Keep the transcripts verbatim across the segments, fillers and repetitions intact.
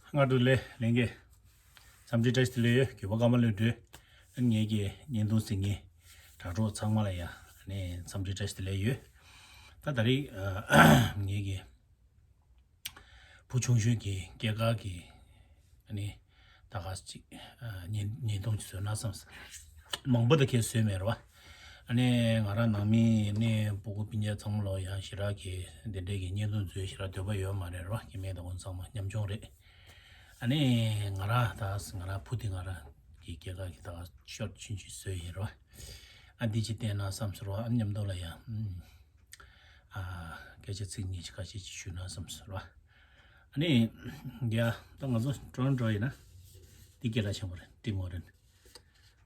སྔ་དྲོ་ལས་ལེན་གྱི་འཚམས་འདྲི་བཀྲ་ཤིས་བདེ་ལེགས་ཡོད། གུས་པ་ཀརྨ་བློ་གྲོས། ཨ་ནི་ངེད་ཀྱི་བརྙན་ཐུང་གཟིགས་མཁན་དྲ་གྲོགས་ཚང་མ་ལ་ཡང་ཨ་ནི་འཚམས་འདྲི་བཀྲ་ཤིས་བདེ་ལེགས་ཡོད། ད་ད་རེས་ཨ་ངེད་ཀྱི་བུ་ཆུང་ཤོས་ཀྱི་སྐྱེས་སྐར་གྱི་ཨ་ནི་ད་ག་ཅིག་ཨ་བརྙན་བརྙན་ཐུང་ཅིག་བཟོས་ན་བསམས། མང་པོ་ད་ཁྱེད་བཟོས་མེད་རེད་བ། ཨ་ནི་ང་རང་ནང་མི་ནི་སྤུ་གུ་སྤུན་ཀྱག་ཚང་མ་ལོ་ཡང་ཞེ་དྲག་གི་འདི་འདྲས་ཀྱི་བརྙན་ཐུང་བཟོས་ཞེ་དྲག་འདོད་པ་ཡོད་མ་རེད་རེད་བ། སྐྱེ་དམན་དང་ཁོང་ཚང་མ་ཉམ་ཆུང་རེད། ཨ་ནི་ང་རང་ད་ང་རང་བུ་དེ་ང་རང་གི་སྐྱེས་སྐར་གྱི་ད་ཤོར་ཆུན་ཆུན་བཟོས་ཡིན་རེད་བ། ཨ་འདི་ཅིག་བལྟས་ན་བསམ་ཟེར་བ། ཨ་མཉམ་དུ་ལ་ཡང་ཨ་སྐད་ཆ་ཚིག་གཉིས་ཅིག་ཁ་ཤས་ཅིག་ཞུས་ན་བསམ་ཟེར་བ། ཨ་ནི་ཡ་ད་ང་ཚོ་ཊོ་རོན་ཊོ་ཡིན་ན་འདི་སྐད་གྲགས་ཆེན་པོ་རེད། ཊིམ་ཧོ་ཊན།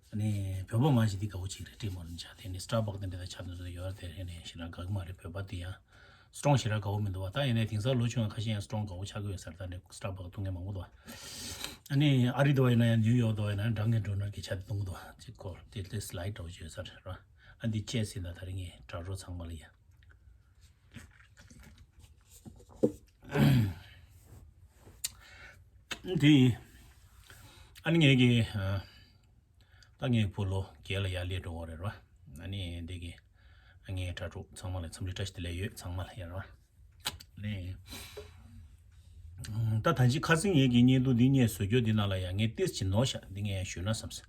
ཨ་ནི་བོད་པ་མང་ཞིག་འདི་དགའ་པོ་ཅིག་རེད། ཊིམ་ཧོ་ཊན་ཆགས་དེ་ནི་སི་ཊར་བག་དེ་འདྲ་ཆགས་དུས་ཚོད་ཡོད་རེད། དེ་ནི་ཞེ་དྲག་དགའ་གི་མ་རེད། བོད་པ་དེ་ཡང་སི་ཊོང་ཞེ་དྲག་དགའ་པོ་མི་འདུག་བ། ད་ཡིན་ནའི་དེང་སང་ལོ་ཆུང་བ་ཁ་ཤས་ཡང་སི་ཊོང་དགའ་པོ་ཆགས་ཀྱི་ཡོད་ས་རེད། ད་ནི་སི་ཊར་བག་འཐུང་མཁན་མང་པོ་འདུག་བ། ཨ་ནི་ཨ་རི་འདུག་བ་ཡིན་ན་ཡང་ནིའུ་ཡོག་འདུག་བ་ཡིན་ན་ཌང་ཀིན་ཌོ་ནཊ་གི་ཆ་དེ་འཐུང་གི་འདུག་བ། ཅིག་ཁོ་དེ་དེ་སི་ལའི་ཌི་འདྲ་པོ་ཅིག་ཡོད་ས་རེད་ར། ཨ་འདི་བཅད་ཟིན་ན་ད་རིང་ངས་དྲ་གྲོགས་ཚང་མ་ལ་ཡ། དེ་ཡིན། ཨ་ནི་ངེད་ཀྱི་ཨ་ད་ངའི་བུ་ལོ་བརྒྱད་ལ་ཡར་སླེབས་འགྲོ་གི་རེད་ར། ཨ་ནི་འདི་གི་ཨ་ངའི་དྲ་གྲོགས་ཚང་མ་ལ་འཚམས་འདྲི་བཀྲ་ཤིས་བདེ་ལེགས་ཡོད། ཚང་མ་ལ་ཡ་ར། ནས། ད་ད་ཅི་ཁ་སང་ངེད་ཀྱི་བརྙན་ཐུང་འདི་ངས་བཟོ་རྒྱུ་འདི་ནང་ལ་ཡང་ངས་ཏོག་ཙམ་ནོར་ཤག་འདི་ངས་ཡང་ཞུས་ན་བསམས།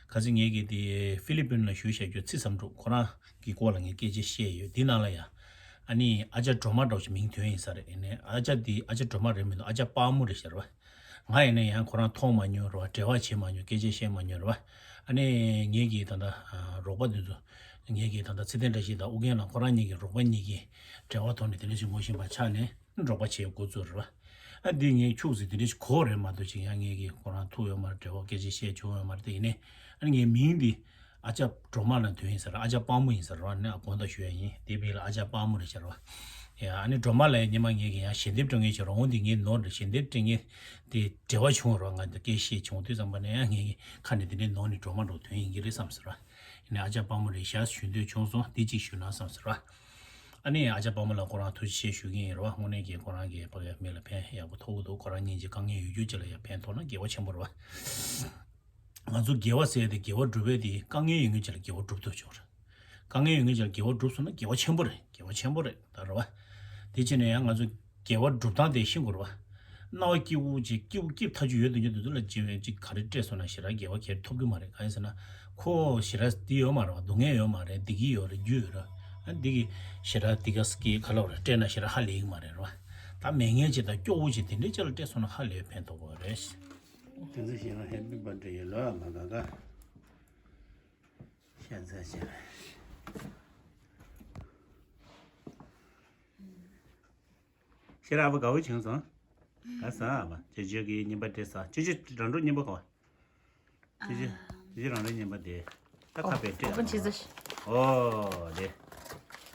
ཁ་སང་ངེད་ཀྱི་དེ་ཧྥི་ལི་པིན་ལ་བཞུགས་བཞག་རྒྱུ་ཚེ་བཟང་འབྲུག་ཁོ་རང་གི་སྐོར་ལ་ངས་སྐད་ཆ་བཤད་ཡོད། འདི་ནང་ལ་ཡང་ཨ་ནི་ཨ་ཅག་སྒྲོལ་མ་འདྲ་པོ་ཞིག་མིང་ཐོན་ཡིན་ས་རེད། ཡིན་ནའི་ཨ་ཅག་འདི་ཨ་ཅག་སྒྲོལ་མ་རེད་མི་འདུག་ཨ་ཅག་དཔལ་མོ་རེད་ཤག་རེད་བ། ང་ཡིན་ན་ཡང་ཁོ་རང་མཐོང་མ་མྱོང་རེད་བ། འབྲེལ་བ་བྱེད་མ་མྱོང་། སྐད་ཆ་བཤད་མ་མྱོང་རེད་བ། ཨ་ནི་ངེད་ཀྱི་ད་ལྟ་རོགས་པ་འདི་ཚོ་ངེད་ཀྱི་ད་ལྟ་ཚེ་བརྟན་བཀྲ་ཤིས་དང་ཨུ་རྒྱན་ལགས་ཁོ་རང་གཉིས་ཀྱི་རོགས་པ་གཉིས་ཀྱི་འབྲེལ་བ་ཐོག་ནས་དེ་འདྲ་ཞིག་ངོ་ཤེས་པ་ཆགས་ནས་རོགས་པ་བྱེད་འགོ་བཙུགས་རེད་བ། ཨ་འདི་ངས་ཁྱུག་ཟིག་དེ་འདྲ་ཞིག་གོ་རེད་མ་གཏོགས་ཅིག་ཡང་ངེད་ཀྱི་ཁོ་རང་ཐུག་ཡོད་མ་རེད། འབྲེལ་བ་སྐད་ཆ་བཤད་བྱུང་ཡོད་མ་རེད། དེ་ཡིན་ནའི་ཨ་ནི་ངའི་མིང་འདི་ཨ་ཅག་སྒྲོལ་མ་ལ་ཐོན་ཡིན་ཟེར། ཨ་ཅག་དཔལ་མོ་ཡིན་ཟེར་བ་ནི་ཨ་དགོངས་དག་ཞུ་ཡ་ཡིན། དེ་བས་ལ་ཨ་ཅག་དཔལ་མོ་རེད་ཤག་རེད་བ། ཡ་ཨ་ནི་སྒྲོལ་མ་ལ་ཡ་ཉི་མ་ངེད་ཀྱི་ཡང་ཞལ་འདེབས་སྤྲད་མཁན་ཞིག་རོགས་འདི་ངའི་ནོར་རེད། ཞལ་འདེབས་སྤྲད་མཁན་དེ་འབྲེལ་བ་བྱུང་རོགས་ང་འདི་སྐད་བཤད་བྱུང་དུས་ཙམ་པ་ནས་ཡང་ངེད་ཀྱི་ཁ་ནས་དེ་འདྲའི་ནོར་ནི་སྒྲོལ་མ་འགྲོ་ཐོན་ཡིན་གྱི་རེད་བསམ་ཟེར་བ། ཡིན་ནའི་ཨ་ཅག་དཔལ་མོ་རེད་ཤག་ཞུ་འདོད་བྱུང་སོང་། དེ་གཅིག་ཞུ་ན་བསམ་ཟེར་བ། ཨ་ནི་ཨ་ཅག་དཔལ་མོ་ལ་ཁོ་རང་ཐུགས་རྗེ་ཆེ་ཞུ་གི་ཡིན་རེད་བ། དངོས་གནས་ཀྱི་ཁོ་རང་གིས་ཕ་གིར་མི་ལ་ཕན་ཡག་པོ་ཐོགས་ཀྱི་འདུག་ཁོ་རང་སྙིང་རྗེ། དཀའ་ངལ་ཡོད་རྒྱུ་ཅིག་ལ་ཡང་ཕན་ཐོགས་ན་དགེ་བ་ཆེན་པོ་རེད་བ། ང་ཚོ་དགེ་བ་ཟེར་དེ་དགེ་བ་སྒྲུབ་པའི་དེ་དཀའ་ངལ་ཡོད་མཁན་ཅིག་ལ་དགེ་བ་སྒྲུབ་ཐུབ་ཆོག་རེད། དཀའ་ངལ་ཡོད་མཁན་ཅིག་ལ་དགེ་བ་སྒྲུབ་སོང་ན་དགེ་བ་ཆེན་པོ་རེད། དགེ་བ་ཆེན་པོ་རེད་ད་རེད་བ། དེ་བྱས་ནས་ཡང་ང་ཚོ་དགེ་བ་སྒྲུབ་སྟངས་དེ་ཤེས་དགོས་རེད་བ། རྣ་བ་སྐྱིད་པོ་ཅིག་སྐྱིད་པོ་སྐྱིད་ཐག་ཆོད་ཡོད་དུས་ཀྱི་དུས་ཚོད་ལ་ཅི་ཅིག་ག་རེ་སྤྲད་སོང་ན་ཞེ་དྲག་དགེ་བ་གལ་ཐོབ་ཀྱི་མ་རེད། གང་ཡིན་ཟེར་ན་ཁོ་ཞེ་དྲག་འདི་ཡོད་མ་རེད་བ། སྡུག་བསྔལ་ཡོད་མ་རེད། བདེ་སྐྱིད་ཡོད་རེད། རྒྱུ་ཡོད་རེད། ཨ་འདི་གི་ཞེ་དྲག་འདི་ག་སྐྱིད་ཁ་ལོ་རེད་སྤྲད་ན་ཞེ་དྲག་ཧ་ལས་ཀྱི་མ་རེད་རེད་བ། ད་མེད་མཁན་ཅིག་དང་སྐྱོ་བོ་ཅིག་དེ་འདྲའི་ཅིག་ལ་སྤྲད་སོང་ན་ཧ་ལས་ཕན་ཐོགས་པ་རེད། དེ་ཚོ་ཞེ་དྲག་ཧེ་པི་བར་ཐི་ཌེ་ཡོད་ལ་མ་ག་ག་ཤ་ཚ་ཤ། ཤེས་རབ་དགའ་བོ་བྱུང་སོང་། ག་ས་བ་ཅོ་ཅོ་གི་རྔན་པ་སྤྲད་ས། ཅོ་ཅོ་རང་འགྲོ་རྔན་པ་ག་བ། ཅོ་ཅོ་ཅོ་ཅོ་རང་འགྲོ་རྔན་པ་དེ། ད་ཁ་པའི་སྤྲད་ཨོ་པན་བྱེད་ས། ཨོ་དེ།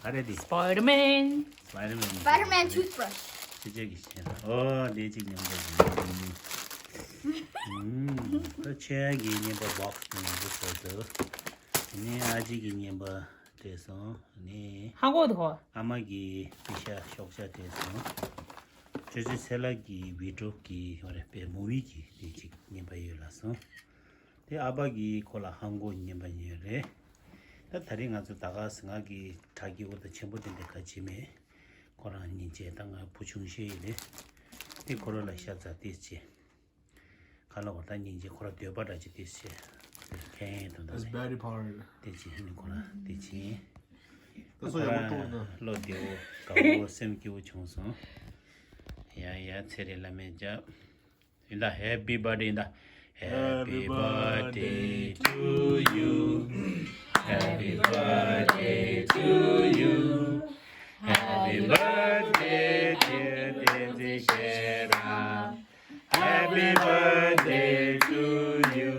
ག་རེ་དེ། Spider-Man. Spider-Man. Spider-Man toothbrush. ཅོ་ཅོ་གི་ཤེས་རབ། ཨོ་དེ་གཅིག་རྔན་པ་དེ། ད་ཆོས་ཡ་གི་རྔན་པ་བོག་སི་དེ་ནས་འདུག་ཟེར་འདུག་དེ་ནས་ཨ་ཅེ་གི་རྔན་པ། སྤྲད་སོང་ནི། ཧ་གོ་འདུག་ཨ་མ་གི་པི་ཤ་ཤོག་ཤ་སྤྲད་སོང་། ཅོ་ཅོ་ཚེ་ལགས་ཀྱི་བི་ཌི་ཡོ་གི་ཧོ་རེ་པའི་མུ་བི་གི་དེ་གཅིག་རྔན་པ་ཡོད་ལ་སོང་། དེ་ཨ་ཕ་གི་ཁོ་ལ་ཧ་གོ་རྔན་པ་ཡོད་རེད། ད་ད་རིང་ང་ཚོ་ད་ག་ཟེ་ང་གི་དྲ་རྒྱའི་འོག་ཏུ་ཆེན་པོ་དེ་འདྲ་ག་བྱེད་མེད། ཁོ་རང་སྙིང་རྗེ། ད་ང་བུ་ཆུང་ཤོས་ཡིན་རེད། དེ་ཁོ་རང་ལ་ཤ་ཚ་ཏོག་ཙམ། ཁ་ལ་བ་ད་སྙིང་རྗེ་ཁོ་ར་འདོད་པ་འདྲ་ཅིག་དེ་བྱས། ཕན་ཡོན་དང་འདྲ་That's bad part. དེ་བྱས་ནི་ཁོ་ར་དེ་བྱས། ད་ཁོ་ར་བློ་བདེ་བོ་དགའ་བོ་སེམས་སྐྱིད་པོ་བྱུང་སོང་། ཡ་ཡ་ཚེ་རིང་བླ་མས་རྒྱབ། ཡིན་ད་Happy birthday ཡིན་ད། Happy birthday to you. Happy birthday to you. Happy birthday dear Tenzin Sherab. Happy birthday to you.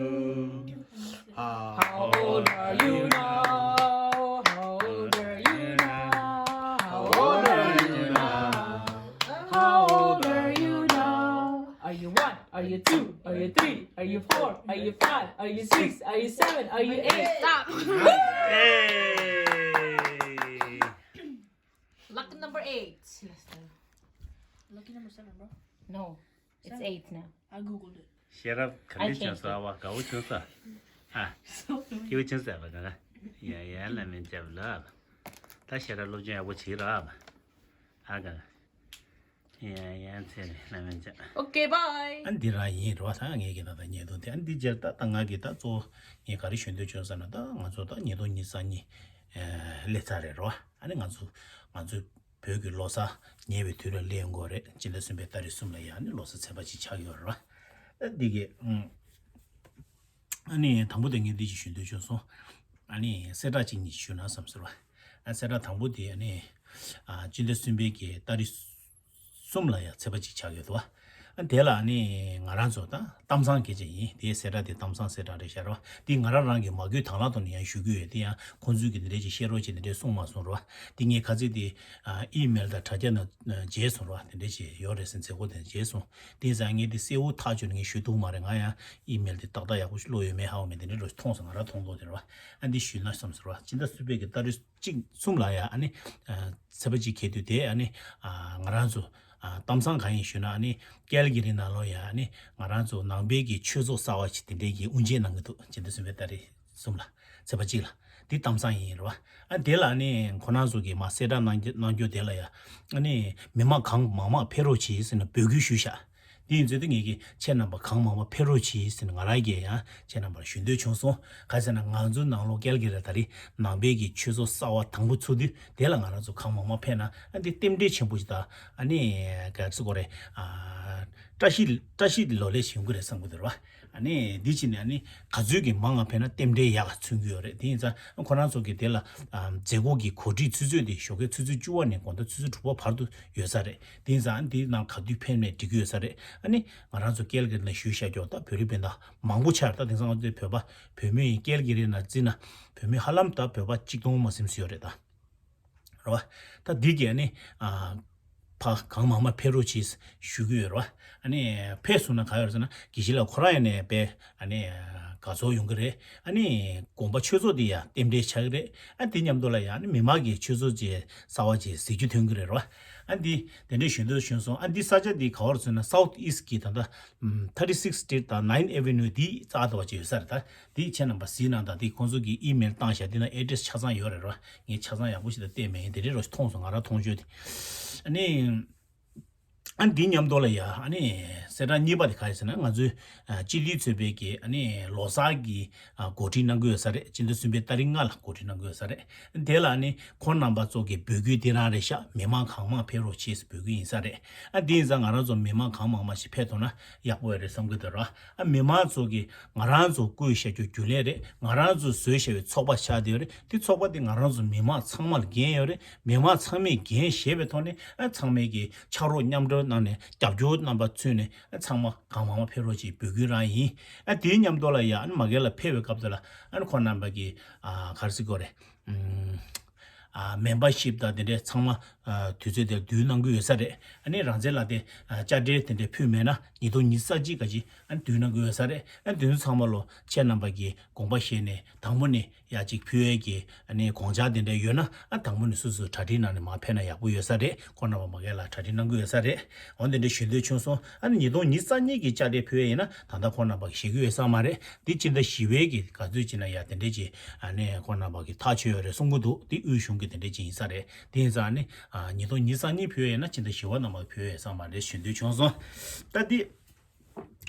How old are you now? How old are you now? How old are you now? How old are you now? Are you one? Are you two? Are you three? Are you four? Are you five? Are you six? Are you seven? Are you eight? Stop. Hey. Lucky number eight. Lucky number seven, bro. No. It's eight now. I googled it. ཤེས་རབ་ག་འདྲ་བྱུང་སོང་། ཨ་བ་དགའ་བོ་བྱུང་སོང་། ཨ། སྐྱིད་པོ་བྱུང་སོང་། ཨ་བ་ག་ཡ་ཡ་ལ་མིན་ཅབ་ལ། ད་ཤེས་རབ་སློབ་སྦྱོང་ཡག་པོ་བྱེད་རོགས། ཨ་བ། ཨ་ག་ཡ་ཡ་ཚེ་རིང་ལ་མིན་ཅབ། Okay, bye. ཨ་འདི་རང་ཡིན་རོགས། ད་ངས་ཀྱི་ད་ད་ཉེ་དུ་དེ་ཨ་འདི་རྗེས་ད་ད་ང་གི་ད་གཙོ་བོ་ངས་ག་རེ་ཞུ་འདོད་བྱུང་ཟེར་ན། ད་ང་ཚོ་ད་ཉིས་སྟོང་ཉི་ཤུ་རྩ་གཉིས་སླེབས་ཚར་རེད་རོགས། ཨ་ནི་ང་ཚོ་ང་ཚོ་བོད་ཀྱི་ལོ་གསར་ཉེ་བའི་དུས་ལ་སླེབས་ཡོང་གི་རེད། སྤྱི་ཟླ་གསུམ་པའི་ཏ་རིག་གསུམ་ལ་ཡ་ཨ་ནི་ལོ་གསར་ཚེས་པ་གཅིག་ཆགས་ཡོད་རེད་རོགས། ཨ་འདི་གི་ཨ་ནི་དང་པོ་དེ་ངས་འདི་ཅིག་ཞུ་འདོད་བྱུང་སོང་། ཨ་ནི་གསལ་བསྒྲགས་གཅིག་གཉིས་ཞུ་ན་བསམ་ཟེར་བ། ཨ་གསལ་བསྒྲགས་དང་པོ་དེ་ཨ་ནི་ཨ་སྤྱི་ཟླ་གསུམ་པའི་གི་ཏ་རིག་གསུམ་ལ་ཡ་ཚེས་པ་གཅིག་ཆགས་ཡོད་དོ། ཨ་དེ་ལ་ཨ་ནི་ང་རང་ཚོ་ད་གཏམ་བཟང་སྐད་ཆ་ཡིན། དེའི་གསལ་བསྒྲགས་དེ་གཏམ་བཟང་གསལ་བསྒྲགས་རེད་ཤག་རོགས། དེ་ང་རང་རང་གི་མ་གུས་དང་བླངས་ཐོག་ནས་ཡང་ཞུ་གི་ཡོད། དེ་ཡང་ཁོང་ཚོས་ཀྱི་འདི་འདྲས་ཅིག་བཤད་རོགས་ཅིག་འདི་འདྲས་གསུངས་མ་སོང་རོགས། དེ་ངས་ཁ་ཚིག་དེ་ཨ་ཨི་མེལ་དང་དྲ་རྒྱ་ནང་མཇལ་སོང་རོགས། དེ་འདྲས་ཅིག་ཡོད་རེད་ཟེར་མཛད་སྒོ་དེ་མཇལ་སོང་། དེ་ཡིན་ཙང་ངས་དེ་གསལ་བོ་ཐག་ཆོད་ནས་ངས་ཞུ་ཐུབ་མ་རེད། ང་ཡང་ཨི་མེལ་དེ་ཏག་ཏག་ཡག་པོ་ཞིག་ཀློག་ཡོད་མེད་ཧ་གོ་མེད། དེ་འདྲས་རོགས་མཐོང་སོང་། ང་རང་མཐོང་ཐོག་དེ་རོགས། ཨ་འདི་ཞུས་ན་བསམ་སོང་རོགས། སྤྱི་ཟླ་གསུམ་པའི་གི་ཏ་རིག་གཅིག་གསུམ་ལ་ཡ་ཨ་ནི་ཚེས་པ་གཅིག་འཁེལ་དུས་དེ་ཨ་ནི་ང་རང་ཚོ་གཏམ་བཟང་གང་ཡིན་ཞུ་ན། ཨ་ནི་ཀལ་གི་རི་ནང་ལོགས་ཡ་ཨ་ནི་ང་རང་ཚོ་ནང་པའི་གི་ཆོས་ཚོགས་གསར་བ་ཞིག་དེ་འདྲའི་གི་དབུ་འབྱེད་གནང་གི་འདུག་སྤྱི་ཟླ་གསུམ་པའི་ཏ་རིག་གསུམ་ལ་ཚེས་པ་གཅིག་ལ་དེ་གཏམ་བཟང་ཡིན་རེད་བ། ཨ་དེ་ལ་ཨ་ནི་ཁོ་རང་ཚོ་གི་མ་གསལ་བསྒྲགས་གནང་རྒྱུ་གནང་རྒྱུ་དེ་ལ་ཡ་ཨ་ནི་མི་མང་གང་མང་མང་ཕེབས་རོགས་གྱིས་ཟེར་ནས་འབོད་སྐུལ་ཞུས་ཤག་དེ་ཡིན་ཚུལ་དུ་ངེད་ཀྱིས་ཁྱེད་རྣམ་པ་གང་མང་མང་ཕེབས་རོགས་གྱིས་ཟེར་ནས་ང་རང་གིས་ཡང་ཁྱེད་རྣམ་པར་ཞུ་འདོད་བྱུང་སོང་། ག་ཟེར་ན་ང་ཚོའི་ནང་ལོགས་ཀལ་གི་རི་ད་རེས་ནང་པའི་གི་ཆོས་ཚོགས་གསར་བ་དང་པོ་ཚུགས་དུས་དེ་ལ་ང་རང་ཚོ་གང་མང་མང་ཕེབས་ན་ཨ་འདི་རྟེན་འབྲེལ་ཆེན་པོ་ཞིག་དང་ཨ་ནི་ག་ཚོད་གོ་རེད། ཨ་བཀྲ་ཤིས་བཀྲ་ཤིས་ལོ་ལེགས་ཡོང་གི་རེད་བསམ་གི་འདུག་ར་བ། ཨ་ནི་འདི་ཕྱིན་ནས་ཨ་ནི་ག་ཚོད་ཀྱི་མང་ང་ཕེབས་ན་རྟེན་འབྲེལ་ཡག་ག་མཚོན་གི་ཡོད་རེད། དེ་ཡིན་ཙང་ཁོ་རང་ཚོ་གི་དེ་ལ་མཛད་སྒོ་གི་གོ་སྒྲིག་ཆུ་ཚོད་དེ་ཞོགས་ཀའི་ཆུ་ཚོད་བཅུ་པ་ནས་དགོང་དག་ཆུ་ཚོད་དྲུག་པ་བར་དུ་ཡོད་ས་རེད། དེ་ཡིན་ཙང་འདི་ནང་ག་དུས་ཕེབས་ནས་འགྲིག་གི་ཡོད་ས་རེད། ཨ་ནི་ང་རང་ཚོ་ཀལ་གི་རི་ནས་ཞུས་བཞག་ཀྱོག་ད་བོད་རིགས་སྤུན་ཟླ་མང་པོ་ཆགས་ད། དེང་སང་ང་ཚོ་བོད་པ་བོད་མི་ཡིན་ཀལ་གི་རི་ནས་བརྩིས་ན་བོད་མི་ཧ་ལམ་ད་བོད་པ་གཅིག་སྟོང་མ་ཟིན་ཟིན་ཡོད་རེད་ད། རེད་བ། ད་འདི་གས་ནི་ཨ་ཕ་གང་མང་མང་ཕེབས་རོགས་གྱིས་ཞུ་གི་ཡོད་རེད་བ། ཨ་ནི་ཕེབས་སོང་ན་ག་ཡོད་ཟེར་ན་དགེ་བཤེས་ལགས་ཁོ་རང་ཡང་ནས་དཔེ་ཨ་ནི་དགའ་ཚོར་ཡོང་གི་རེད། ཨ་ནི་དགོན་པ་ཆོས་ཚོགས་འདི་ཡང་རྟེན་འབྲེལ་ཆགས་ཀྱི་རེད། ཨ་འདི་མཉམ་དུ་ལ་ཡང་ཨ་ནི་མི་མང་གི་ཆོས་ཚོགས་ཀྱི་གསར་བ་ཅིག་གཟིགས་རྒྱུ་ཐོན་གྱི་རེད་རོ། ཨ་འདི་དེ་འདྲའི་ཞུ་འདོད་བྱུང་སོང་། ཨ་འདི་ས་ཆ་འདི་ག་བར་ཟེར་ན་South East གི་ད་ལྟ་ཨམ་thirty six Street དང་Ninth Avenue འདི་རྩ་དོ་བ་ཅིག་ཡོད་ས་རེད་ད། འདི་ཁྱེད་རྣམ་པ་གཟིགས་གནང་དང་། འདི་ཁོང་ཚོ་གི་ཨི་མེལ་བཏང་བཞག་འདི་ན་ཨེ་ཌི་རེ་སི་ཆ་ཚང་ཡོད་རེད་རོ། ངས་ཆ་ཚང་ཡག་པོ་ཞིག་ད་བལྟས་མེད། དེ་འདྲའི་རོ་མཐོང་སོང་ང་རང་མཐོང་ཆོས་དེ། ཨ་ནི། ཨ་འདི་མཉམ་དུ་ལ་ཡ་ཨ་ནི་གསལ་བསྒྲགས་གཉིས་པ་དེ་ག་རེ་ཟེར་ན་ང་ཚོའི་ཨ་སྤྱི་འཐུས་ཚོགས་པའི་གི་ཨ་ནི་ལོ་གསར་གི་ཨ་གོ་སྒྲིག་གནང་གི་ཡོད་ས་རེད། སྤྱི་ཟླ་གསུམ་པའི་ཏ་རིག་ལྔ་ལ་གོ་སྒྲིག་གནང་གི་ཡོད་ས་རེད། དེ་ལ་ཨ་ནི་ཁོང་རྣམ་པ་ཚོ་གི་འབོད་སྐུལ་དེ་རང་རེད་ཤག་མི་མང་གང་མང་ཕེབས་རོགས་བྱེད་ཟེར་འབོད་སྐུལ་ཡིན་ས་རེད། ཨ་འདི་ཡིན་ཙང་ང་རང་ཚོ་མི་མང་གང་མང་མང་ཞིག་ཕེབས་ཐུབ་ན་ཡག་པོ་ཡོད་རེད་བསམ་གི་འདུག་ར། ཨ་མི་མང་ཚོ་གི་ང་རང་ཚོ་བསྐོས་བཞག་རྒྱུ་རྒྱུན་ལས་རེད། ང་རང་ཚོ་བཟོས་བཞག་པའི་ཚོགས་པ་ཆགས་བསྡད་ཡོད་རེད། དེ་ཚོགས་པ་དེ་ང་རང་ཚོ་མི་མང་ཚང་མ་ལ་འགན་ཡོད་རེད། མི་མང་ཚང་མས་འགན་བཞེས་པའི་ཐོག་ནས་ཨ་ཚང་མས་ཀྱི་ཕྱག་རོགས་མཉམ་འགྲོ་གནང་ནས་རྒྱབ་སྐྱོར་རྣམ་པ་མཚོན་ནས་ཨ་ཚང་མ་གང་མང་མང་ཕེབས་རོགས་ཅེས་འབོད་སྐུལ་རང་ཡིན། ཨ་དེའི་མཉམ་དུ་ལ་ཡ་ཨ་ནི་མ་གི་ལ་ཕེབས་པའི་སྐབས་དེ་ལ་ཨ་ནི་ཁོང་རྣམ་པ་གི་ཨ་ག་རེ་ཟེར་དགོས་རེད། ཨམ། ཨ་མེམ་བར་ཤིབ་དང་དེ་འདྲའི་ཚང་མ་ཨ་དུས་ཚོད་དེར་བསྡུ་གནང་གི་ཡོད་ས་རེད། ཨ་ནི་རང་བཙན་ལག་དེབ་ཨ་དཔྱ་ཁྲལ་དེ་འདྲའི་ཕུལ་མེད་ན་ཉིས་སྟོང་ཉི་ཤུ་རྩ་གཅིག་ག་ཅིག་ཨ་ནི་བསྡུ་གནང་གི་ཡོད་ས་རེད། ཨ་ནི་དེ་ཚོ་ཚང་མ་ལོ་ཁྱེད་རྣམ་པ་གིས་དགོངས་པ་བཞེས་ནས་དང་པོ་ནས་ཡ་གཅིག་ཕུལ་ཡས་ཀྱི་ཨ་ནི་དགོངས་འཆར་དེ་འདྲ་ཡོད་ན་ཨ་དང་པོ་ནས་སོ་སོས་གྲ་སྒྲིག་གནང་ནས་མར་ཕེབས་ན་ཡག་པོ་ཡོད་ས་རེད། ཁོང་རྣམ་པ་མ་གི་ལ་གྲ་སྒྲིག་གནང་གི་ཡོད་ས་རེད། འོ་དེ་འདྲ་ཞུ་འདོད་བྱུང་སོང་། ཨ་ནི་ཉིས་སྟོང་ཉི་ཤུ་རྩ་གཉིས་ཀྱི་དཔྱ་ཁྲལ་ཕུལ་ཡས་ཡིན་ན་ད་ལྟ་ཁོང་རྣམ་པ་གིས་བཞེས་ཀྱི་ཡོད་ས་མ་རེད། འདི་སྤྱི་ཟླ་བཞི་པའི་གི་ག་ཚོད་ཅིག་ན་ཡ་དེ་འདྲས་ཅིག་ཨ་ནི་ཁོང་རྣམ་པ་གིས་ཐག་ཆོད་ཡོད་རེད་གསུང་གི་འདུག་འདི་དབུས་གཞུང་གི་དེ་འདྲས་ཅིག་ཡིན་ས་རེད། དེ་ཡིན་ཙང་ཨ་ནི་ཨ་ཉིས་སྟོང་ཉི་ཤུ་རྩ་གཉིས་ཕུལ་ཡས་ཡིན་ན་སྤྱི་ཟླ་བཞི་པ་ནང་མར་ཕུལ་ཡས་ཡོད་ས་མ་རེད་ཞུ་འདོད་བྱུང་སོང་། ད་འདི།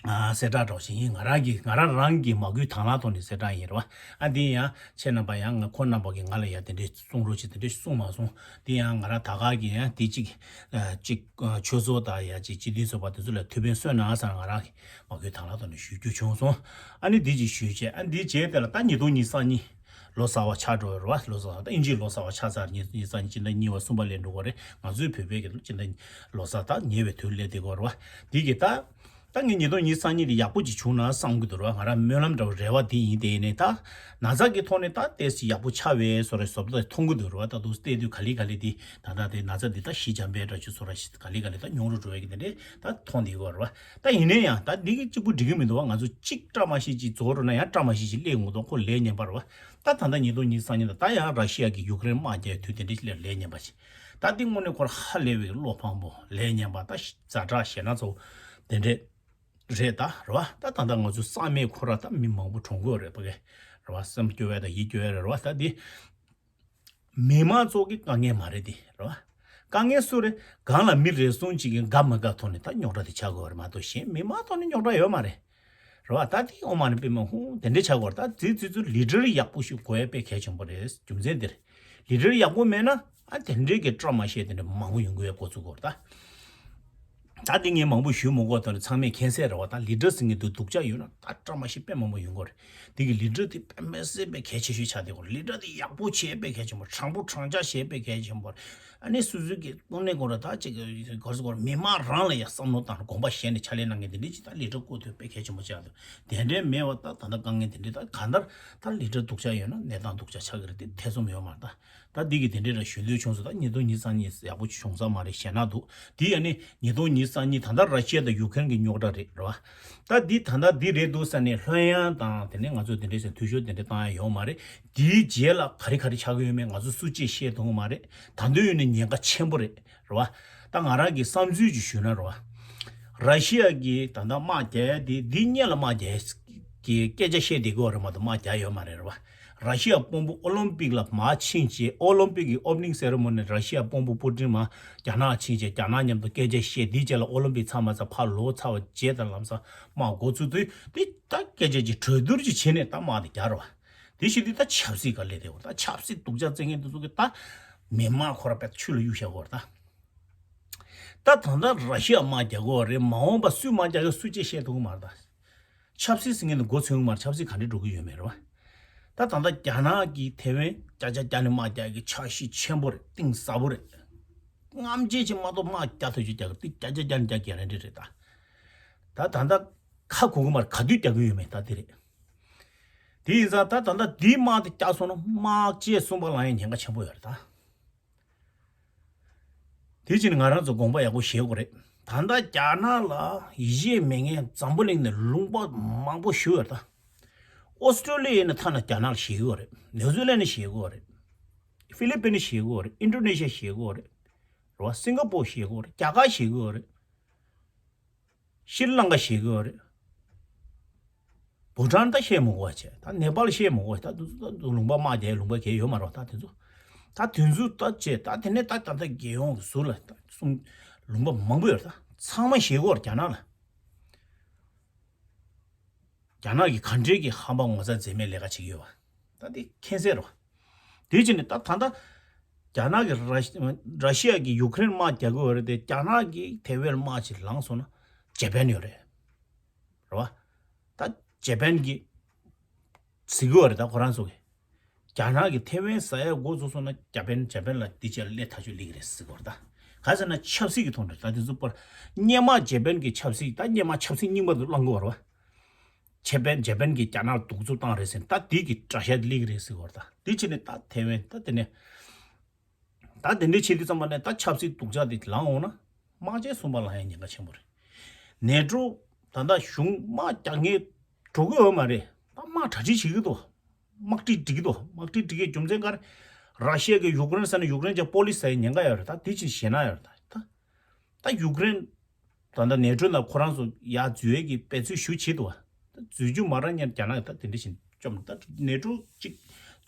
ཨ་གསལ་བསྒྲགས་འདྲ་བོ་ཞིག་ཡིན། ང་རང་གི་ང་རང་རང་གི་མ་གུས་དང་བླངས་ཐོག་ནས་གསལ་བསྒྲགས་ཡིན་རེད་བ། ཨ་འདི་ཡང་ཁྱེད་རྣམ་པ་ཡང་ང་ཁོང་རྣམ་པ་གིས་ང་ལ་ཡ་དེ་འདྲས་གསུང་རོགས་བྱེད་དེ་འདྲས་གསུངས་མ་སོང་། འདི་ཡང་ང་རང་ད་ག་གི་ཡང་འདི་གཅིག་ཨ་གཅིག་ཨ་ཆོས་ཚོགས་དང་ཡ་གཅིག་སྤྱི་འཐུས་ཚོགས་པ་དེ་ཚོ་ལ་ཐུགས་ཕན་གསོས་གནང་ཟེར་ང་རང་གི་མ་གུས་དང་བླངས་ཐོག་ནས་ཞུ་རྒྱུ་བྱུང་སོང་། ཨ་ནི་འདི་གཅིག་ཞུས་བྱས་ཨ་འདི་རྗེས་དེ་ལ་ད་ཉིས་སྟོང་ཉི་ཤུ་རྩ་གཉིས་ལོ་གསར་བ་ཆགས་འགྲོ་བ་རེད་བ། ལོ་གསར་བ་ད་ཨིན་ཇིའི་ལོ་གསར་བ་ཆགས་ཚར། ཉིས་ཉི་ཤུ་རྩ་གཉིས་སྤྱི་ཟླ་གཉིས་པ་གསུམ་པ་སླེབས་འགྲོ་གི་རེད། ང་ཚོའི་བོད་པའི་གི་སྤྱི་ཟླ་ལོ་གསར་ད་ཉེ་བའི་དུས་སླེབས་བསྡད་ཀྱི་ཡོད་རེད་བ། འདི་གི་ད། ད་ངས་ཉིས་སྟོང་ཉི་ཤུ་རྩ་གཉིས་དེ་ཡག་པོ་ཅིག་བྱུང་ན་བསམ་གྱི་འདུག་ར། ང་རང་སྨོན་ལམ་འདྲ་བོ་རེ་བ་དེ་ཡིན། དེ་ཡིན་ནའི་ད་ན་ཚ་གི་ཐོག་ནས་ད་ཏོག་ཙམ་ཡག་པོ་ཆགས་པའི་བཟོ་འདྲ་བཟོ་འདྲ་མཐོང་གི་འདུག་ར། ད་དུང་བལྟས་དུས་ག་ལེ་ག་ལེ་དེ་ད་ད་དེ་ན་ཚ་འདི་ད་ཞི་འཇམ་པའི་འདྲ་ཅིག་བཟོ་འདྲ་ཞིག་ག་ལེ་ག་ལེ་ད་ཉུང་རུ་འགྲོ་བའི་གི་དེ་འདྲས་ད་མཐོང་བསྡད་ཀྱི་ཡོད་ར། ད་ཡིན་ནའི་ཡང་ད་འདི་གི་གཅིག་པུ་འགྲིག་གི་མི་འདུག་བ། ང་ཚོ་གཅིག་བཀྲ་མ་ཤིས་ཅིག་རྫོགས་འགྲོ་ན་ཡང་བཀྲ་མ་ཤིས་ཅིག་སླེབས་ཡོང་གི་འདུག་ཁོ་ལས་ངན་པ་ར་བ། ད་ད་ལྟ་ཉིས་སྟོང་ཉི་ཤུ་རྩ་གཉིས་ད་ད་ཡང་ར་ཤི་ཡ་གི་ཡུ་ཀེ་རེན་དམག་རྒྱག་དུས་དེ་འདྲས་ལས་ངན་པ་ཞིག་ད་འདི་དངོས་གནས་ཁོ་ར་ཧ་ལས་པའི་བློ་ཕངས་པོ་ལས་ངན་པ་ད་ཛ་དྲག་ཞེད་སྣང་ཚ་བོ། དེ་འདྲས་རེད་ད། རེད་བ། ད་ད་ལྟ་ང་ཚོ་བསམ་མེད་ཁོ་ར་ད་མི་མང་པོ་གྲོངས་གི་ཡོད་རེད་པ་གས། རེད་བ། སེམས་སྐྱོ་བས་དང་ཡིད་སྐྱོ་བས་རེད་བ། ད་འདི་མི་མང་ཚོ་གི་དཀའ་ངལ་མ་རེད་འདི། རེད་བ། དཀའ་ངལ་སུ་རེད། གང་ལ་མི་རེ་ཟུང་གཅིག་གི་དགའ་མ་དགའ་ཐོག་ནས་ད་རྙོག་དྲ་དེ་ཆགས་དགོས་པ་རེད་མ་གཏོགས་གཞན་མི་མང་ཐོག་ནས་རྙོག་དྲ་ཡོད་མ་རེད། རེད་བ། ད་དེ་ཨོ་མ་ནི་པི་མ་ཧུང་དེ་འདྲས་ཆགས་དགོས་རེད། ད་དེ་ཚོ་ལི་ཌར་ཡག་པོ་ཞིག་དགོས་ཡ་དཔེ་གལ་ཆེན་པོ་རེད། རྒྱུ་མཚན་འདི་རེད། ལི་ཌར་ཡག་པོ་མེད་ན་ཨ་དེ་འདྲས་ཀྱི་བཀྲ་མ་ཤིས་དེ་འདྲས་མང་པོ་ཡོང་གི་ཡོད་འགོ་ཚུགས་དགོས་རེད་ད། ད་འདི་ངས་མང་པོ་ཞུ་མི་དགོས་དོན་ཚང་མས་མཁྱེན་གསལ་རེད་བ། ད་ལི་ཌར་ཟེར་མཁན་དེ་སྡུག་ཅག་ཡོད་ན་ད་བཀྲ་མ་ཤིས་དཔེ་མང་པོ་ཡོང་གི་རེད། དེ་གི་ལི་ཌར་དེ་དཔེ་མི་སྲིད་པའི་གལ་ཆེ་ཤོས་ཆགས་བསྡད་ཡོད་རེད། ལི་ཌར་དེ་ཡག་པོ་བྱས་དཔེ་གལ་ཆེན་པོ། དྲང་པོ་དྲང་བཞག་བྱས་དཔེ་གལ་ཆེན་པོ། ཨ་ནི་སུ་སུ་གི་དངོས་གནས་ཁོ་ར་ད་ཅིག་གོ་སོ་གོ་མི་མང་རང་ལ་ཡང་བསམ་བློ་བཏང་དགོངས་པ་བཞེས་ནས་ཕྱག་ལས་གནང་མཁན་དེ་འདྲས་ཅིག་ད་ལི་ཌར་བསྐོ་ཐུབ་དཔེ་གལ་ཆེན་པོ་ཆགས་འདུག་དེ་འདྲས་མེད་པ་ད་ད་ལྟ་དཀའ་ངལ་དེ་འདྲས་ད་གང་ལྟར་ད་ལི་ཌར་སྡུག་ཅག་ཡོད་ན་གནས་སྟངས་སྡུག་ཅག་ཆགས་ཀྱི་རེད། དེ་ཐེ་ཚོམ་ཡོད་མ་རེད་ད། ད་འདི་གི་དེ་འདྲས་ར་ཞུ་འདོད་བྱུང་སོང་། ད་ཉིས་སྟོང་ཉི་ཤུ་རྩ་གཉིས་ཡག་པོ་བྱུང་ས་མ་རེད་ཞེད་སྣང་འདུག་དེ་ཡང་ནི་ཉིས་སྟོང་ཉི་ཤུ་རྩ་གཉིས་ད་ལྟ་ར་ཤི་ཡ་དང་ཡུ་ཀེ་རེན་གྱི་རྙོག་དྲ་རེད། རེད་བ། ད་འདི་ད་ལྟ་འདི་རེད་འདུག་ས་ནས་ལྷོད་ཡངས་དང་དེ་ནས་ང་ཚོ་དེ་འདྲས་ཟེར་འཐུས་ཤོར་དེ་འདྲས་བཏང་ཡ་ཡོད་མ་རེད། དེའི་རྗེས་ལ་ག་རེ་ག་རེ་ཆགས་ཀྱི་ཡོད་མེད་ང་ཚོ་སུ་གཅིག་ཤེས་ཐུབ་ཀྱི་མ་རེད། ད་དུང་ཡོད་ནི་ཉེན་ཁ་ཆེན་པོ་རེད། རེད་བ། ད་ང་རང་གི་བསམ་ཚུལ་ཅིག་ཞུས་ན་རེད་བ། ར་ཤི་ཡ་གིས་ད་ལྟ་དམག་རྒྱག་ཡ་དེ་འདི་སྔོན་ལ་དམག་རྒྱག་ཡ་གི་སྐད་ཆ་བཤད་བསྡད་ཀྱི་ཡོད་རེད་མ་གཏོགས་དམག་རྒྱག་ཡོད་མ་རེད། རེད་བ། ར་ཤི་ཡ་དཔོན་པོ་ཨོ་ལིམ་པིག་ལ་མར་ཕྱིན་བྱས། ཨོ་ལིམ་པིག་གི་ཨོ་པ་ནིང་སེ་རེ་མོ་ནི་ར་ཤི་ཡ་དཔོན་པོ་པུ་ཏིན་མར་རྒྱ་ནག་ཕྱིན་བྱས་རྒྱ་ནག་མཉམ་དུ་སྐད་ཆ་བཤད། དེའི་རྗེས་ལ་ཨོ་ལིམ་པིག་ཚར་མ་ཚར་ཕར་ལོག་ཚར་བ་རྗེས་དང་ལམ་སང་དམག་འགོ་ཚུགས་དུས་དེ་ད་སྐད་ཆ་ཅིག་གྲོས་བསྡུར་ཅིག་བྱས་ནས་ད་དམག་དེ་རྒྱག་རེད་བ། དེ་བཞིན་དུ་ད་ཆབ་སྲིད་ག་ལས་དེ་བ་ད་ཆབ་སྲིད་སྡུག་ཅག་བཙན་མཁན་དེ་ཚོ་གི་ད་མི་མང་ཁོ་ར་དཔེ་ཆུ་ལ་གཡུག་བཞག་གོ་རེད་ད། ད་ད་ལྟ་ར་ཤི་ཡ་དམག་རྒྱག་གོ་རེད། མ་འོངས་པ་སུས་དམག་རྒྱག་གི་སུ་ཅེས་བཤད་ཐུབ་ཀྱི་མ་རེད་ད། ཆབ་སྲིད་ཟེར་མཁན་དེ་འགོ་ཚུགས་ཀྱི་མ་རེད། ཆབ་སྲིད་ག་འདྲས་འགྲོ་གི་ཡོད་མེད་རེད་བ། ད་ད་ལྟ་རྒྱ་ནག་གིས་ཐེ་ཝན་ཀྱ་ཀྱ་ཀྱ་ནས་དམག་རྒྱག་གི་འཆར་གཞི་ཆེན་པོ་རེད། གཏིང་ཟབ་པོ་རེད། རྔམ་བརྗིད་ཅིག་མ་གཏོགས་དམག་རྒྱག་ཐུབ་རྒྱུ་རྒྱག་གི་ཏི་ཀྱ་ཀྱ་ཀྱ་ནས་རྒྱག་གི་རེད་འདྲ་རེད་ད། ད་ད་ལྟ་ཁ་གོ་གི་མ་རེད། ག་དུས་རྒྱག་གི་ཡོད་མེད་ད་དེ་རེད། དེ་ཡིན་ཙང་ད་ད་ལྟ་འདིའི་དམག་དེ་བརྒྱབ་སོང་ན་དམག་ཆས་གསུམ་པ་ལངས་ཡའི་ཉེན་ཁ་ཆེན་པོ་ཡོད་རེད་ད། དེ་བཞིན་ང་རང་ཚོ་དགོངས་པ་ཡག་པོ་བཞེས་དགོས་རེད། ད་ལྟ་རྒྱ་ནག་ལ་ཡིད་ཆེས་མེད་མཁན་འཛམ་བུ་གླིང་ནས་ལུང་པ་མང་པོ་ཞིག་ཡོད་རེད་ད། ཨོ་སི་ཀྲོ་ལི་ཡ་ཡིན་ན་ཐ་ན་རྒྱ་ནག་ལ་ཞེད་ཀྱི་ཡོད་རེད། ནེའུ་ཛི་ལན་ལ་ཞེད་ཀྱི་ཡོད་རེད། ཧྥི་ལི་པིན་ལ་ཞེད་ཀྱི་ཡོད་རེད། ཨིན་ཌོ་ནེ་ཤི་ཡ་ཞེད་ཀྱི་ཡོད་རེད། རེད་བ། སིང་ག་པོར་ཞེད་ཀྱི་ཡོད་རེད། རྒྱ་གར་ཞེད་ཀྱི་ཡོད་རེད། ཤྲི་ལང་ཀ་ཞེད་ཀྱི་ཡོད་རེད། བྷུ་ཊན་ད་བཤད་མི་དགོས་པ་བྱས། ད་ནེ་པཱལ་བཤད་མི་དགོས་པ་བྱས། ད་དེ་ཚོ་ད་ལུང་པ་དམག་རྒྱག་ཡའི་ལུང་པ་གང་ཡང་ཡོད་མ་རེད་ད་དེ་ཚོ། ད་དེ་ཚོ་ད་བྱས་ད་དེ་ནས་ད་ད་ལྟ་རྒྱལ་ཡོངས་ཀྱི་ཟུར་ལ་ད་གསུམ་ལུང་པ་མང་པོ་ཡོད་རེད། ད་ཚང་མ་ཞེད་ཀྱི་ཡོད་རེད་རྒྱ་ནག་ལ། རྒྱ་ནག་གིས་ག་འདྲས་ཀྱི་ཧམ་པ་ངོ་ཚ་མཛེས་མའི་ལས་ཀ་བྱེད་ཀྱི་ཡོད་པ། ད་དེ་མཁྱེན་གསལ་རེད་བ། དེ་བྱས་ནས་ད་ད་ལྟ་རྒྱ་ནག་གིས་ར་ཤི་ར་ཤི་ཡ་གིས་ཡུ་ཀེ་རེན་དམག་རྒྱག་གི་ཡོད་རེད་དེ། རྒྱ་ནག་གིས་ཐེ་ཝན་དམག་ཅིག་ལངས་སོང་ན་ཇེ་པན་ཡོད་རེད། རེད་བ། ད་ཇེ་པན་གྱིས་ཟེར་གྱི་ཡོད་རེད། ད་ཁོ་རང་ཚོ་གིས་རྒྱ་ནག་གིས་ཐེ་ཝན་ཟ་ཡ་འགོ་ཚུགས་སོང་ན་ཇེ་པན་ཇེ་པན་ལ་འདི་ཅག་སླེབས་ཐག་ཆོད་སླེབས་ཀྱི་རེད་ཟེར་གྱི་ཡོད་རེད། ད་ག་ཟེར་ན་ཆབ་སྲིད་ཀྱི་ཐོག་ནས་ད་དེ་ཚོ་པར་སྔོན་མ་ཇེ་པན་གྱི་ཆབ་སྲིད་ད་སྔོན་མ་ཆབ་སྲིད་རྙིང་པ་དུ་བླང་གི་ཡོད་རེད་བ། ཇེ་པན་ཇེ་པན་གྱིས་རྒྱ་ནག་ལ་གདུག་རྩུབ་བཏང་རེད་ཟེར་ད་དེ་གི་དགྲ་ཤ་སླེབས་ཀྱི་རེད་ཟེར་གྱི་ཡོད་རེད། ད་དེ་བྱས་ནས་ད་ཐེ་ཝན་ད་དེ་ནས་ད་དེ་འདྲའི་བྱེད་དུས་ཙམ་པ་ནས་ད་ཆབ་སྲིད་སྡུག་ཅག་དེ་ལངས་འོང་ན་དམག་ཆས་གསུམ་པ་ལངས་ཡ་ཉེན་ཁ་ཆེན་པོ་རེད། ནེ་ཊོ་ད་ལྟ་གཞུང་དམག་རྒྱག་མཁན་འགྲོ་གི་ཡོད་མ་རེད། ད་དམག་གྲ་སྒྲིག་བྱེད་ཀྱི་འདུག་དམག་སྒྲིག་སྒྲིག་གི་འདུག་དམག་སྒྲིག་སྒྲིག་གི་རྒྱུ་མཚན་ག་རེ། ར་ཤི་ཡ་གིས་ཡུ་ཀེ་རེན་ཟ་ནས་ཡུ་ཀེ་རེན་གྱི་པོ་ལི་སི་ཟ་ཡའི་ཉེན་ཁ་ཡོད་རེད། ད་དེ་ཅིག་ཞེད་སྣང་ཡོད་རེད། ད་ད་ད་ཡུ་ཀེ་རེན་ད་ལྟ་ནེ་ཊོ་ནང་ཁོ་རང་ཚོ་ཡར་འཛུལ་ཡས་ཀྱི་འབད་རྩོལ་ཞུ་བྱེད་འདུག་བ། ད་འཛུལ་རྒྱུ་མ་རག་སྔོན་རྒྱ་ནག་གིས་ད་དེ་འདྲ་བཞིན་བཅོམ། ད་ནེ་ཊོ་གཅིག་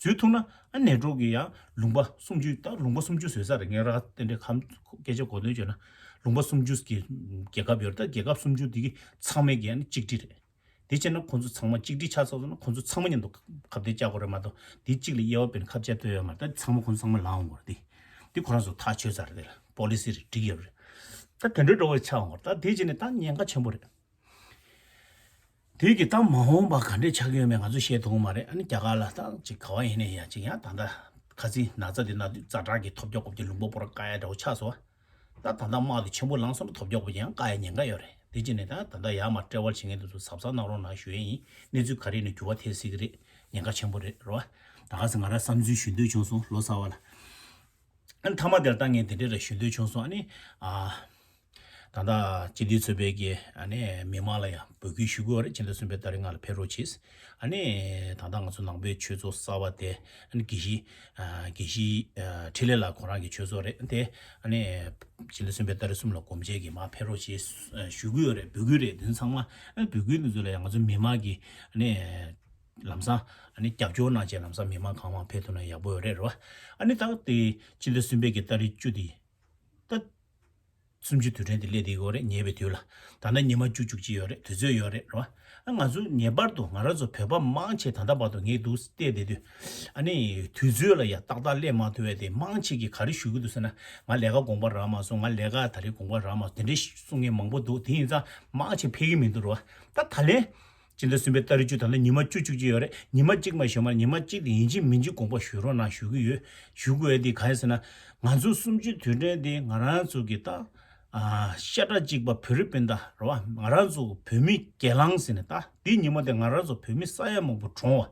འཛུལ་ཐུབ་ན་ཨ་ནེ་ཊོ་གི་ཡང་ལུང་པ་སུམ་ཅུ། ད་ལུང་པ་སུམ་ཅུ་བཟོས་ཚར་རེད། ངས་ར་དེ་འདྲའི་ཁམས་སྐད་ཆ་གོ་དོན་བརྗོད་ན་ལུང་པ་སུམ་ཅུ་གི་རྒྱལ་ཁབ་ཡོད་རེད། ད་རྒྱལ་ཁབ་སུམ་ཅུ་དེ་གི་ཚང་མའི་གི་ཨ་ནི་གཅིག་སྒྲིལ་རེད། དེ་བྱས་ན་ཁོང་ཚོ་ཚང་མ་གཅིག་སྒྲིལ་ཆགས་ཚར་སོང་ན་ཁོང་ཚོ་ཚང་མ་མཉམ་དུ་ཁ་གཏད་བཅག་དགོས་རེད་མ་གཏོགས་དེ་གཅིག་ལ་དབྱེ་བ་འབྱེད་ཁ་གཏད་གཏོང་ཡོད་མ་རེད། ད་ཚང་མ་ཁོང་ཚོ་ཚང་མ་ལངས་འོང་དགོས་རེད། དེ་དེ་ཁོ་རང་ཚོ་ཐག་ཆོད་ཚར་རེད། དེ་ལ་པོ་ལི་སི་རེད་སྒྲིག་ཡོད་རེད། ད་དེ་འདྲའི་འགྲོ་བའི་ཆགས་འོང་དགོས་རེད། ད་དེ་བྱས་ནས་ད་ཉེན་ཁ་ཆེན་པོ་རེད། དེ་གི་ད་མ་འོངས་པ་ག་འདྲས་ཆགས་ཀྱི་ཡོད་མེད་ང་ཚོ་ཤེས་ཐུབ་ཀྱི་མ་རེད། ཨ་ནི་རྒྱ་གར་ལ་ད་ཅིག་ག་བ་ཡིན་ནའི་ཡ་ཅིག་ཡང་ད་ལྟ་ཁ་སང་ན་ཚ་དེ་ན་དུས་ཛ་དྲག་གི་ཐོལ་རྒྱག་སྐོར་གྱི་ལུང་པ་པོ་ར་བཀག་ཡ་འདྲ་བོ་ཆགས་སོང་བ། ད་ད་ལྟ་དམག་དེ་ཆེན་པོ་ལངས་སོང་ན་ཐོལ་རྒྱག་པོ་ཡང་བཀག་ཡ་ཉེན་ཁ་ཡོད་རེད། དེ་བྱས་ནས་ད་ད་ལྟ་ཡར་མར་འབྲེལ་བ་བྱེད་མཁན་དེ་ཚོ་གཟབ་གཟབ་གནང་རོགས་གནང་ཞུ་ཡས་ཡིན། གནས་ཚུལ་ག་རེ་ཡིན་ནའི་འགྱུར་བ་ཐེབས་སྲིད་ཀྱི་རེད། ཉེན་ཁ་ཆེན་པོ་རེད། རེད་བ། ད་ག་ཟེ་ང་རང་བསམ་ཚུལ་ཞུ་འདོད་བྱུང་སོང་ལོ་གསར་བ་ལ། ཨ་ནི་མཐའ་མ་དེར་ད་ངས་དེ་འདྲས་ར་ཞུ་འདོད་བྱུང་སོང་། ཨ་ནི་ཨ། ད་ ད་ལྟ་སྤྱི་འཐུས་ཚོགས་པའི་གི་ཨ་ནི་མི་མང་ལ་ཡང་འབོད་སྐུལ་ཞུ་གི་ཡོད་རེད། ཕྱི་ཟླ་གསུམ་པའི་ཏ་རིག་ལྔ་ལ་ཕེབས་རོགས་གྱིས། ཨ་ནི་ད་ལྟ་ང་ཚོ་ནང་པའི་ཆོས་ཚོགས་གསར་པ་དེ་ཨ་ནི་དགེ་བཤེས་ཨ་དགེ་བཤེས་ཨ་འཕྲིན་ལས་ལགས་ཁོ་རང་གི་ཆོས་ཚོགས་རེད་དེ། ཨ་ནི་ཕྱི་ཟླ་གསུམ་པའི་ཏ་རིག་གསུམ་ལ་དགོངས་བཞེས་ཀྱིས་མར་ཕེབས་རོགས་གྱིས་ཞུ་གི་ཡོད་རེད། འབོད་སྐུལ་རེད། དེ་ཚང་མ་ཨ་ནི་འབོད་སྐུལ་འདི་ཚོ་ལ་ཡང་ང་ཚོ་མི་མང་གི་ཨ་ནི་ལམ་སང་ཨ་ནི་རྒྱབ་སྐྱོར་གནང་བྱས་ལམ་སང་མི་མང་གང་མང་ཕེབས་ཐུབ་ན་ཡག་པོ་ཡོད་རེད། རེད་བ། ཨ་ནི་ད་དེ་ཕྱི་ཟླ་གསུམ་པའི་གི་ཏ་རིག་བཅུ་དེ་ད་གསུམ་བཅུའི་དུས་དྲན་དེ་སླེབས་བསྡད་ཡོད་རེད། ཉེ་བའི་དུས་ལ་ད་ལྟ་ཉི་མ་བཅུ་བཅུ་གཅིག་ཡོད་རེད། དུས་ཚོད་ཡོད་རེད། རེད་བ། ཨ་ང་ཚོ་ངེས་པར་དུ་ང་རང་ཚོ་བོད་པ་མང་ཆེ་ད་ལྟ་བར་དུ་ངས་འདུག་བལྟས་བསྡད་དུས་ཨ་ནི་དུས་ཚོད་ལ་ཡ་ཏག་ཏག་སླེབས་མ་ཐུབ་པས། དེ་མང་ཆེ་གིས་ག་རེ་ཞུ་གི་འདུག་ཟེར་ན། ང་ལས་ཀ་དགོངས་པ་རག་མ་སོང་། ང་ལས་ཀ་ད་རེས་དགོངས་པ་རག་མ་སོང་། དེ་འདྲའི་གསུང་མཁན་མང་པོ་འདུག་དེ་ཡིན་ཙང་མང་ཆེ་ཕེབས་ཀྱི་མི་འདུག་རེད་བ། ད་ད་ལན་ཕྱི་ཟླ་གསུམ་པའི་ཏ་རིག་བཅུ་ད་ལྟ་ཉི་མ་བཅུ་བཅུ་གཅིག་ཡོད་རེད། ཉི་མ་གཅིག་མ་ཞོ་མ་ཉི་མ་གཅིག་དེ་ཡིན་གཅིག་མིན་གཅིག་དགོངས་པ་ཞུ་རོགས་གནང་ཞུ་གི་ཡོད། ཞུ་དགོས་ཡ་དེ་གང་ཡིན་ཟེར་ན། ང་ཚོ་གསུམ་བཅུའི་དུས་དྲན་དེ་ང་རང་ཚོ་གི་ད་ཨ་ཤ་ཁྲག་གཅིག་པ་བོད་རིགས་སྤུན་ཟླ་རེད་བ། ང་རང་ཚོ་བོད་མི་སྒེར་ལངས་ཟེར་ནས། ད་དེའི་ཉི་མ་དེ་ང་རང་ཚོ་བོད་མི་ས་ཡ་མང་པོ་གྲོངས་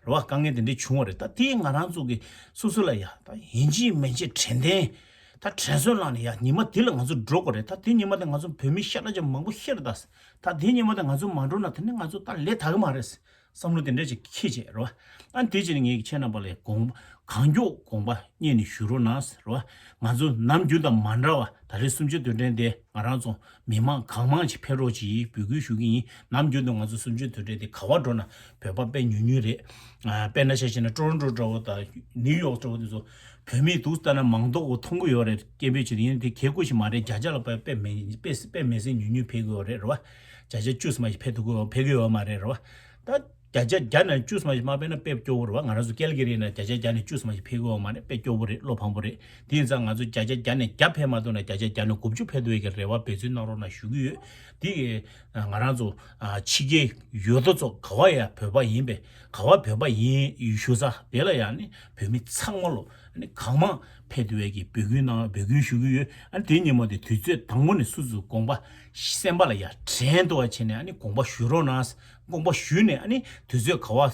བ་རེད་བ། དཀའ་ངལ་དེ་འདྲ་བྱུང་བ་རེད། ད་དེ་ང་རང་ཚོ་གི་སོ་སོ་ལ་ཡ་ད་ཡིན་གཅིག་མིན་གཅིག་དྲན་རྟེན། ད་དྲན་གསོ་བླངས་ནས་ཡ་ཉི་མ་དེ་ལ་ང་ཚོ་འགྲོ་དགོས་རེད། ད་དེ་ཉི་མ་དེ་ང་ཚོ་བོད་མི་ཤ་ཁྲག་ཅན་མང་པོ་ཤི་རེད། ད་ད་དེ་ཉི་མ་དེ་ང་ཚོ་མ་འགྲོ་ན་དེ་ནི་ང་ཚོ་ད་ལས་དག་གི་མ་རེད། བསམ་བློ་དེ་འདྲ་ཅིག་འཁྱེར་བྱས་རེད་བ། ཨ་དེ་བྱས་ནས་ངས་ཁྱེད་རྣམ་པ་ལ་དགོངས་གང་མགྱོགས་དགོངས་པ་སྙན་ནས་ཞུ་རོགས་གནང་ཟེར་རེད་བ། ང་ཚོ་ནམ་རྒྱུན་དང་མ་འདྲ་བ་ད་རེས་གསུམ་བཅུའི་དུས་དྲན་དེ་ང་རང་ཚོ་མི་མང་གང་མང་ཅིག་ཕེབས་རོགས་གྱིས་འབོད་སྐུལ་ཞུ་གི་ཡིན། ནམ་རྒྱུན་དུ་ང་ཚོ་གསུམ་བཅུའི་དུས་དྲན་དེ་ག་བ་འགྲོ་ན་བོད་པ་དཔེ་ཉུང་ཉུང་རེད། ཨ་དཔེར་ན་ཆ་བཞག་ན་ཀྲོ་རོན་ཀྲོ་འདྲ་བོ་དང་ནིའུ་ཡོག་འདྲ་བོ་དེ་ཚོ་བོད་མི་འདུག་ལྟ་ན་མང་དོག་གོ་མཐོང་གི་ཡོད་རེད། སྐད་འབོད་བྱེད་དུས་ཡིན་དེ་གལ་དགོས་ཤིག་མ་རེད། བརྒྱ་ཆ་ལ་དཔེ་དཔེ་མེད་དཔེ་དཔེ་མེད་སེ་ཉུང་ཉུང་ཕེབས་གི་ཡོད་རེད། རེད་བ། བརྒྱ་ཆ་བཅུ་ཙམ་ཞིག་ཕེབས་ཐུབ་གི་ཡོད་ཕེབས་གི་ཡོད་མ་རེད། རེད་བ། ད་བརྒྱ་ཆ་བརྒྱ་ནས་བཅུ་ཙམ་ཞིག་མ་ཕེབས་ན་དཔེ་སྐྱོ་བོ་རེད་བ། ང་རང་ཚོ་ཀལ་གི་རི་ནས་བརྒྱ་ཆ་བརྒྱ་ནས་བཅུ་ཙམ་ཞིག་ཕེབས་གི་ཡོད་མ་རེད། དཔེ་སྐྱོ་བོ་རེད། བློ་ཕམ་པོ་རེད། དེ་ཡིན་ཙང་ང་ཚོ་བརྒྱ་ཆ་བརྒྱ་ནས་བརྒྱ་ཕེབས་མ་ཐུབ་ན་བརྒྱ་ཆ་བརྒྱ་ནས་དགུ་བཅུ་ཕེབས་ཐུབ་ཡས་ཀྱི་རེ་བ་འབད་བརྩོན་གནང་རོགས་གནང་ཞུ་གི་ཡོད། དེ་གི་ང་རང་ཚོ་ཕྱི་རྒྱལ་ཡུལ་དུ་ཚོ་ག་བ་ཡ་བོད་པ་ཡིན་པས་ག་བ་བོད་པ་ཡིན་ཞུ་ས་དེ་ལ་ཡང་ནི་བོད་མི་ཚང་མ་ལོ་ནི་གང་མང་ཕེབས་ཐུབ་ཡས་ཀྱི་འབོད་སྐུལ་གནང་འབོད་སྐུལ་ཞུ་གི་ཡོད། ཨ་ནི་དེ་ཉིན་མོ་དེ་དུས་ཚོད་དང་པོ་ནས་སུ་ཚོ་དགོངས་པ་སེམས་པ་ལ་ཡ་དྲན་ཐུབ་པ་བྱས་ནས་ཨ་ནི་དགོངས་པ་ཞུ་རོགས་གནང་། དགོངས་པ་ཞུས་ནས་ཨ་ནི་དུས་ཚོད་ག་བ་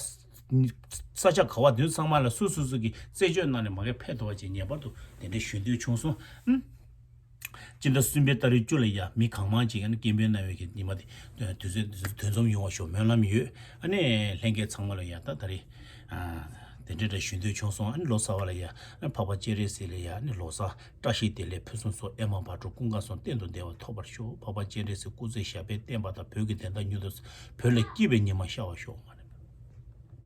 ས་ཆ་ག་བ་དུས་ཚང་མ་ལ་སུ་སུ་སུ་གི་རྩད་གཅོད་གནང་ནས་མ་གི་ཕེབས་ཐུབ་པ་བྱས་ངེས་པར་དུ་དེ་འདྲའི་ཞུ་འདོད་བྱུང་སོང་། ཨུམ། སྤྱི་ཟླ་གསུམ་པའི་ཏ་རིག་བཅུ་ལ་ཡ་མི་གང་མང་ཅིག་ཨ་ནི་སྐད་འབོད་གནང་བའི་གི་ཉི་མ་དེ་དུས་ཚོད་དུས་ཚོད་དུས་འཛོམས་ཡོང་བ་ཤོག་སྨོན་ལམ་ཡོད། ཨ་ནི་ལྷན་རྒྱས་ཚང་མ་ལ་ཡ་ད་ད་རེས་དེ་འདྲའི་འདྲ་ཞུ་འདོད་བྱུང་སོང་། ཨ་ནི་ལོ་གསར་བ་ལ་ཡ་ཨ་འཕགས་པ་སྤྱན་རས་གཟིགས་ལ་ཡ་ཨ་ནི་ལོ་གསར་བཀྲ་ཤིས་བདེ་ལེགས་ཕུན་སུམ་ཚོགས། ཨེ་མ་བག་དྲོ་ཀུན་དགའ་གསུམ་གཏན་དུ་བདེ་བ་ཐོབ་པར་ཤོག། འཕགས་པ་སྤྱན་རས་གཟིགས་སྐུ་ཚེ་ཞབས་པད་བརྟན་པ་དང་བོད་ཀྱི་བདེན་མཐའ་མྱུར་དུ་བོད་ལ་སྐྱིད་པའི་ཉི་མ་ཤར་བར་ཤོག།